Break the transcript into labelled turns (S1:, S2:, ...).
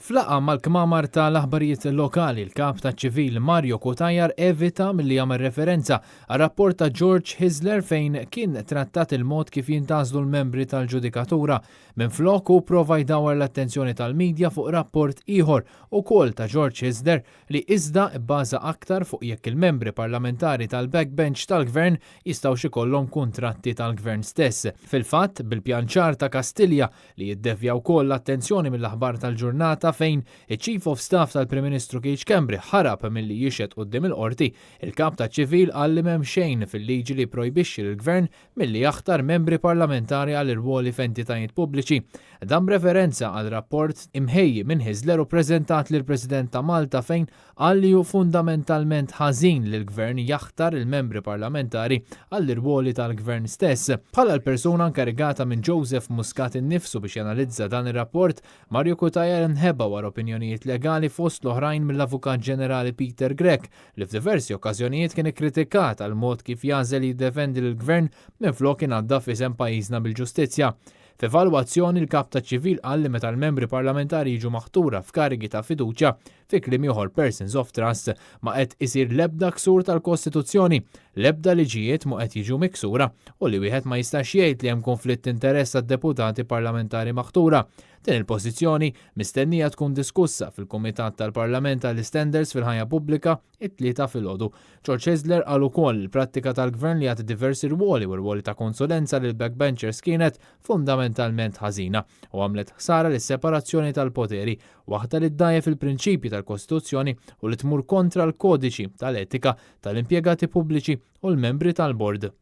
S1: F'laqgħa mal-kmamar ta' l-aħbarijiet lokali, l-Kap taċ-Ċivil Mario Cutajar evita milli jagħmel referenza għar-rapport ta' George Hyzler fejn kien trattat il-mod kif jintgħażlu l-membri tal-ġudikatura. Minflok hu prova jdawwar l-attenzjoni tal-midja fuq rapport ieħor, ukoll ta' George Hyzler, li iżda bbaża aktar fuq jekk il-membri parlamentari tal-backbench tal-Gvern jistgħux ikollhom kuntratti tal-Gvern stess. Fil-fatt, bil-pjan ċar ta' Kastilja li jiddevja wkoll l-attenzjoni mill-aħbar tal-ġurnata fejn iċ-Chief of Staff tal-Prim Ministru Keith Schembri ħarab milli jixhed quddiem il-Qorti, il-Kap taċ-Ċivil qal li m'hemm xejn fil-liġi li jipprojbixxi lill-Gvern milli jaħtar membri parlamentari għal irwoli f'entitajiet pubbliċi. Dan b'referenza għal rapport imħejji minn Hyzler u ppreżentat lill-President ta' Malta fejn qal li hu fundamentalment ħażin li l-Gvern jaħtar il-membri parlamentari għall-irwoli tal-Gvern stess. Bħala l-persuna inkarigata minn Joseph Muscat innifsu biex janalizza dan ir-rapport, Mario Cutajar inħeba wara opinjonijiet legali fost l-oħrajn mill-Avukat Ġenerali Peter Grech li f'diversi okkażjonijiet kien ikkritikat għall-mod kif jagħżel jiddefendi lill-Gvern minflok inaddaf isem pajjiżna mill-ġustizzja. F'evalwazzjoni, l-Kap taċ-Ċivil qal li meta l-membri parlamentari jiġu maħtura f'karigi ta' fiduċja, fi kliem ieħor persons of trust, ma qed isir l-ebda ksur tal-Kostituzzjoni, l-ebda liġijiet mhu qed jiġu miksura u li wieħed ma jistax jgħid li hemm kunflitt t'interess għad-deputati parlamentari maħtura. Din il-pożizzjoni mistennija tkun diskussa fil-Kumitat tal-Parlament għall-Istandards fil-Ħajja Pubblika it-Tlieta filgħodu. George Hyzler qal ukoll li l-prattika tal-Gvern li jagħti diversi rwoli u rwoli ta' konsulenza lill-backbenchers kienet fundamentalment ħażina u għamlet ħsara lis-separazzjoni tal-poteri, waħda li ddgħajjef il-prinċipji tal-Kostituzzjoni u li tmur kontra l-kodiċi tal-etika tal-impjegati pubbliċi u l-membri tal-bord.